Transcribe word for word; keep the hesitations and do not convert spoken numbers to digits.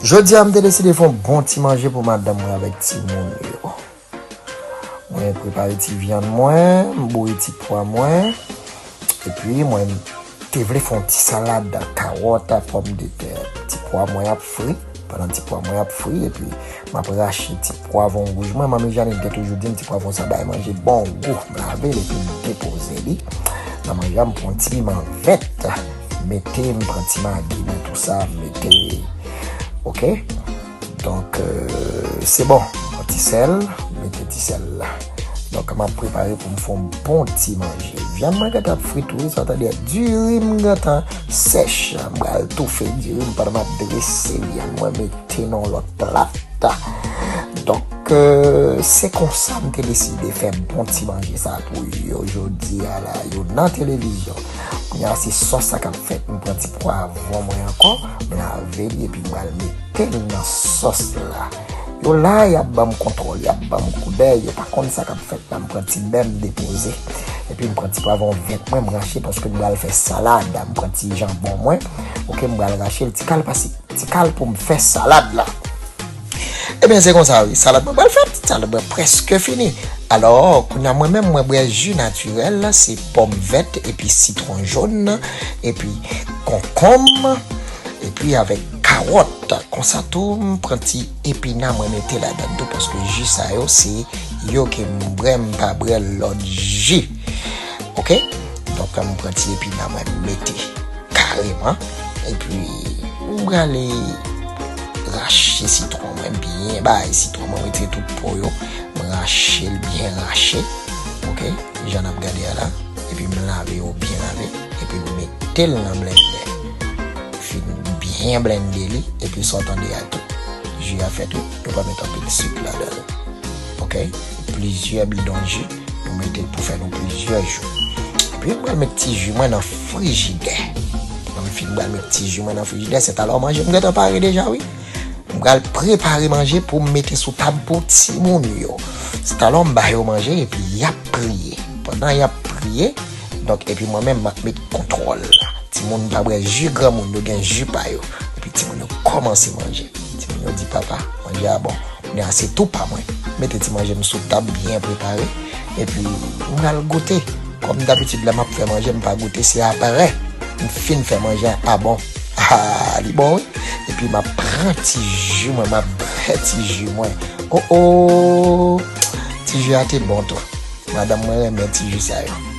Jodi a, m te deside fè yon bon ti manje pou madanm mwen avèk timoun yo. Mwen prepare ti vyann mwen, m bouyi ti pwa mwen, epi mwen te vle fè yon ti salad, kawòt, pòmdetè. Ti pwa mwen ap fri, pandan ti pwa mwen ap fri, epi m ap rache ti pwavwon wouj mwen. Manmi Janine te toujou di m ti pwavwon sa bay manje bon gou. M lave l epi m depoze li nan manje a, m pran ti piman vèt, mete, m pran ti magi nan tou sa, m mete, oke. Donk, euh, se bon. Yon ti sèl, mete ti sèl la. Donk, m ap prepare pou m fè yon bon ti manje. Vyann mwen gentan ap fri tou, wi, sa w tande a. Diri m gentan sèch. M pral toufe diri m pandan m ap drese vyann mwen, mete nan yon lòt plat. Donk, euh, se konsa m te deside fè bon ti manje sa pou yo jodi a la. Yo nan televizyon. Kounye a, se sòs sa k ap fèt. M pran ti pwavwon mwen ankò, m lave li, epi m pral mete l nan sòs la. Yo la, y ap ban m kontwòl, y ap ban m koudèy, yo pa konn sa k ap fèt la. M pran ti bè m depoze. Epi m pran ti pwavwon vèt mwen, m rache, paske m pral fè salad. M pran ti janbon mwen, oke, m pral rache l ti kal pa ti kal pou m fè salad la. Ebyen, se konsa, wi, salad mwen pral fèt. Salad mwen prèske fini. Alò, kounye a, mwen menm, mwen bwè ji natirèl, se pòm vèt, epi sitwon jòn, epi konkonm, epi avèk kawòt. Konsa tou, m pran ti epina, mwen mete ladan tou, paske ji sa yo, se yo ke m bwè, m pa bwè lòt ji. Oke? Donk, m pran ti epina, mwen mete kareman. Epi, m prale rache sitwon mwen byen, bay sitwon mwen retire tout po yo. M rache l byen rache. Oke? Jan n ap gade a la. Epi m lave yo byen lave. Epi m mete l nan blendè. Fin byen blende li. Epi sa w tande a tou. Ji a fèt wi. Nou pa met anpil sik ladan l. Oke? Plizyè bidon ji. Nou mete l pou fè nou plizyè jou. Epi m pral met ti ji mwen nan frijidè. Lè m fin pral met ti ji mwen nan frijidè, se talè manje m gentan pare deja wi. M pral prepare manje pou m mete sou tab pou timoun yo. Se talè m ba yo manje epi y ap priye. Pandan y ap priye, donk epi mwen menm m ap met kontwòl la. Timoun pa bwè ji granmoun, yo gen ji pa yo. Epi timoun yo kòmanse manje. Timoun yo di, "Papa, manje a bon." Kounye a se tou pa mwen. Mete ti manje m sou tab byen prepare. Epi m pral goute. Kòm dabitid lè m ap fè manje, m pa goute, se aprè m fin fè manje a, a bon. Ah, li bon wi. Epi m ap pran ti ji mwen, m ap bwè ti ji mwen. Oh oh. Ti ji a te bon tou. Madanm mwen renmen ti ji sa yo.